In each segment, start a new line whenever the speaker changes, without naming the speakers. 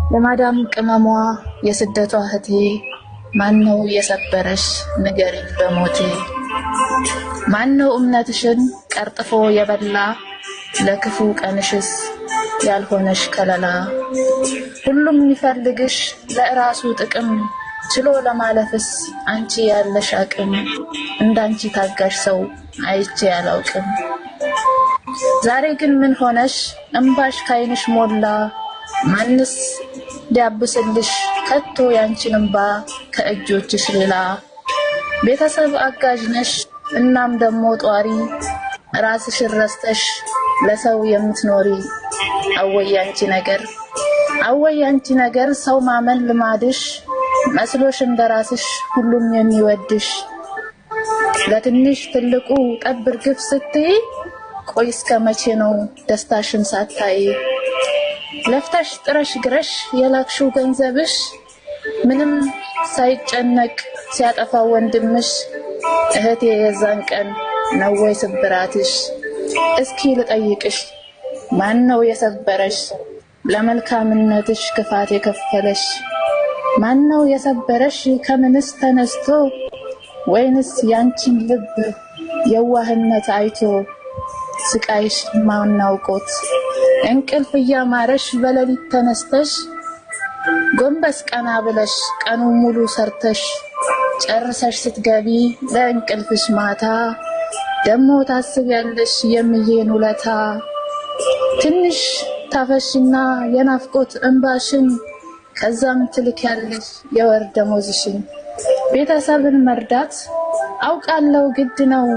የማዳም ቅመሟ የስደቷ እህቴ፣ ማነው የሰበረሽ ንገሪኝ በሞቴ። ማነው እምነትሽን ቀርጥፎ የበላ፣ ለክፉ ቀንሽስ ያልሆነሽ ከለላ? ሁሉም የሚፈልግሽ ለእራሱ ጥቅም፣ ችሎ ለማለፍስ አንቺ ያለሽ አቅም። እንዳንቺ ታጋሽ ሰው አይቼ አላውቅም። ዛሬ ግን ምን ሆነሽ እምባሽ ካይንሽ ሞላ? ማንስ ሊያብስልሽ ከቶ ያንቺን እምባ ከእጆችሽ ሌላ? ቤተሰብ አጋዥ ነሽ እናም ደሞ ጧሪ፣ ራስሽን ረስተሽ ለሰው የምትኖሪ። አወይ ያንቺ ነገር፣ አወይ ያንቺ ነገር፣ ሰው ማመን ልማድሽ መስሎሽ እንደራስሽ ሁሉም የሚወድሽ። ለትንሽ ትልቁ ጠብ እርግፍ ስትይ፣ ቆይ እስከ መቼ ነው ደስታሽን ሳታይ? ለፍተሽ ጥረሽ ግረሽ የላክሽው ገንዘብሽ፣ ምንም ሳይጨነቅ ሲያጠፋው ወንድምሽ፣ እህቴ የዛን ቀን ነው ወይ ስብራትሽ? እስኪ ልጠይቅሽ፣ ማን ነው የሰበረሽ? ለመልካምነትሽ ክፋት የከፈለሽ ማን ነው የሰበረሽ? ከምንስ ተነስቶ ወይንስ ያንቺን ልብ የዋህነት አይቶ? ስቃይሽ ማናውቆት እንቅልፍ እያማረሽ በሌሊት ተነስተሽ፣ ጎንበስ ቀና ብለሽ ቀኑ ሙሉ ሰርተሽ ጨርሰሽ ስትገቢ ለእንቅልፍሽ ማታ፣ ደሞ ታስቢያለሽ የምዬን ውለታ። ትንሽ ታፈሽና የናፍቆት እንባሽን፣ ከዛም ትልኪያለሽ የወር ደሞዝሽን። ቤተሰብን መርዳት አውቃለሁ ግድ ነው፣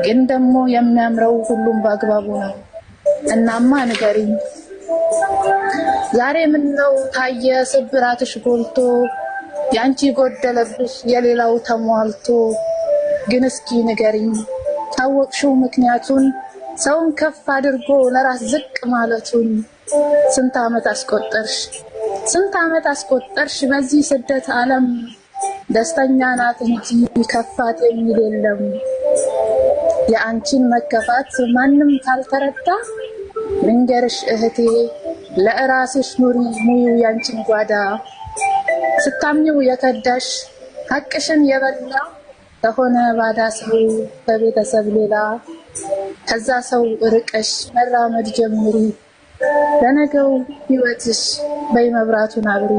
ግን ደግሞ የሚያምረው ሁሉም በአግባቡ ነው። እናማ ንገሪኝ፣ ዛሬ ምን ነው ታየ ስብራትሽ ጎልቶ፣ ያንቺ ጎደለብሽ የሌላው ተሟልቶ? ግን እስኪ ንገሪኝ ታወቅሽው ምክንያቱን፣ ሰውን ከፍ አድርጎ ለራስ ዝቅ ማለቱን? ስንት ዓመት አስቆጠርሽ፣ ስንት ዓመት አስቆጠርሽ በዚህ ስደት ዓለም፣ ደስተኛ ናት እንጂ ከፋት የሚል የለም። የአንቺን መከፋት ማንም ካልተረዳ፣ ልንገርሽ እህቴ ለእራስሽ ኑሪ ሙዩ ያንቺን ጓዳ። ስታምኚው የከዳሽ ሀቅሽን የበላ ከሆነ ባዳ ሰው ከቤተሰብ ሌላ፣ ከዛ ሰው ርቀሽ መራመድ ጀምሪ። ለነገው ሕይወትሽ በይ መብራቱን አብሪ።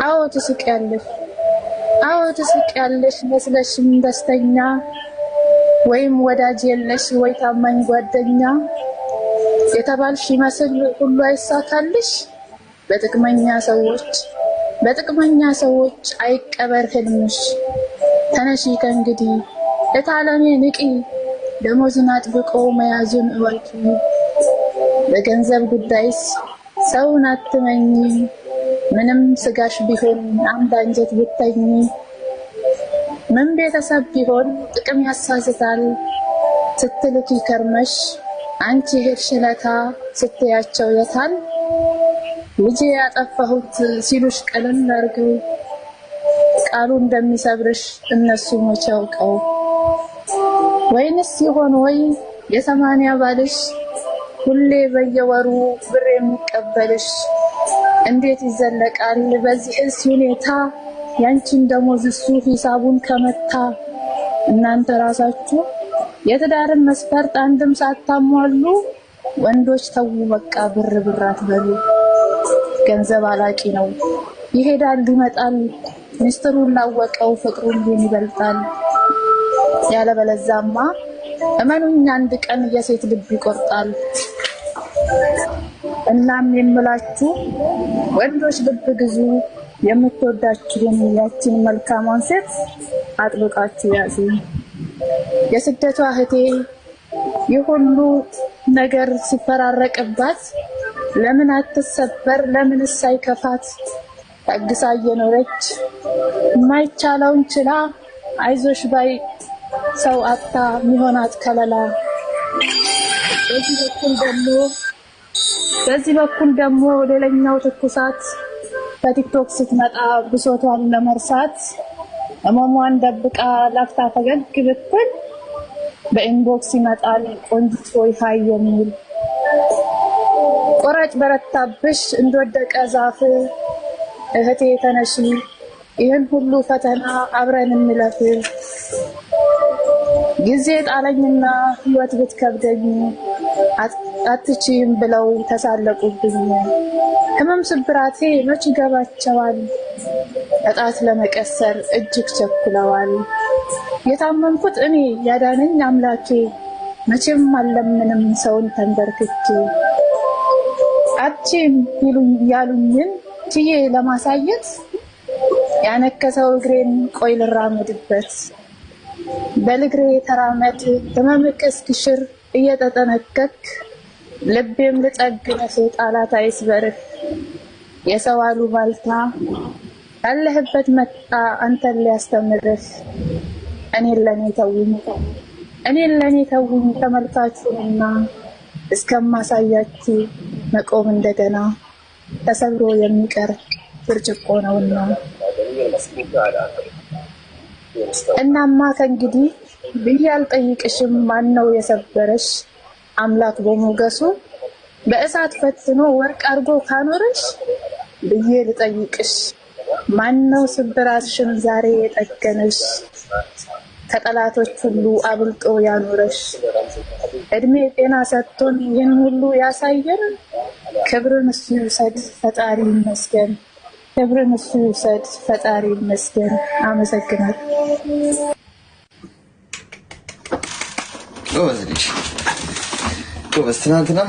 አዎ ትስቂያለሽ፣ አዎ ትስቂያለሽ መስለሽም ደስተኛ፣ ወይም ወዳጅ የለሽ ወይ ታማኝ ጓደኛ። የተባልሽ ይመስል ሁሉ አይሳካልሽ፣ በጥቅመኛ ሰዎች በጥቅመኛ ሰዎች አይቀበር ህልምሽ። ተነሺ ከእንግዲህ እታለሜ ንቂ፣ ደሞዝን አጥብቆ መያዙን እወቂ። በገንዘብ ጉዳይስ ሰውን አትመኚ፣ ምንም ስጋሽ ቢሆን አንድ አንጀት ብተኝ። ምን ቤተሰብ ቢሆን ጥቅም ያሳስታል፣ ስትልኪ ከርመሽ አንቺ ሄድሽ ለታ ስትያቸው የታል? ልጄ ያጠፋሁት ሲሉሽ ቀለል አድርገው፣ ቃሉ እንደሚሰብርሽ እነሱ መቼ አውቀው። ወይንስ ይሆን ወይ የ80 ባልሽ፣ ሁሌ በየወሩ ብር የሚቀበልሽ? እንዴት ይዘለቃል በዚህስ ሁኔታ፣ ያንቺን ደሞዝ እሱ ሂሳቡን ከመታ? እናንተ ራሳችሁ የትዳርን መስፈርት አንድም ሳታሟሉ፣ ወንዶች ተዉ በቃ ብር ብር አትበሉ። ገንዘብ አላቂ ነው ይሄዳል ይመጣል፣ ሚስጥሩን ላወቀው ፍቅሩን ግን ይበልጣል። ያለበለዛማ እመኑኝ አንድ ቀን የሴት ልብ ይቆርጣል። እናም የምላችሁ ወንዶች ልብ ግዙ፣ የምትወዳችሁን ያችን መልካሟን ሴት አጥብቃችሁ ያዙ። የስደቷ እህቴ ይህ ሁሉ ነገር ሲፈራረቅባት ለምን አትሰበር? ለምንስ አይከፋት? ታግሳ እየኖረች የማይቻለውን ችላ፣ አይዞሽ ባይ ሰው አታ ሚሆናት ከለላ። በዚህ በኩል ደግሞ በዚህ በኩል ደግሞ ሌላኛው ትኩሳት፣ በቲክቶክ ስትመጣ ብሶቷን ለመርሳት ህመሟን ደብቃ ላፍታ ፈገግ ብትል፣ በ inbox ይመጣል ቆንጂት ሆይ hi የሚል። ቆራጭ በረታብሽ እንደወደቀ ዛፍ። እህቴ ተነሺ፣ ይህን ሁሉ ፈተና አብረን እንለፍ። ጊዜ ጣለኝና ህይወት ብትከብደኝ አትችይም ብለው ተሳለቁብኝ። ህመም ስብራቴ መች ይገባቸዋል፣ እጣት ለመቀሰር እጅግ ቸኩለዋል። የታመምኩት እኔ ያዳነኝ አምላኬ፣ መቼም አልለምንም ሰውን ተንበርክኬ። አትችይም ያሉኝን ችዬ ለማሳየት ያነከሰው እግሬን ቆይ ልራመድበት። በልግሬ ተራመድ ህመምክ እስኪሽር እየተጠነቀክ፣ ልቤም ልጠግንህ ጣላት አይስበርህ። የሰው አሉባልታ ያለህበት መጣ አንተን ሊያስተምርህ። እኔን ለኔ ተውኝ፣ እኔን ለኔ ተውኝ ተመልካቹንና፣ እስከማሳያችሁ መቆም እንደገና ተሰብሮ የሚቀር ብርጭቆ ነውና። እናማ ከእንግዲህ ብዬ አልጠይቅሽም ማነው የሰበረሽ? አምላክ በሞገሱ በእሳት ፈትኖ ወርቅ አድርጎ ካኖረሽ ብዬ ልጠይቅሽ፣ ማነው ስብራትሽን ዛሬ የጠገነሽ? ከጠላቶች ሁሉ አብልጦ ያኖረሽ? እድሜ ጤና ሰጥቶን ይህን ሁሉ ያሳየን፣ ክብርን እሱ ይውሰድ ፈጣሪ ይመስገን። ክብርን እሱ ይውሰድ ፈጣሪ ይመስገን። አመሰግናለሁ።
ጎበዝ ልጅ፣ ጎበዝ። ትናንትና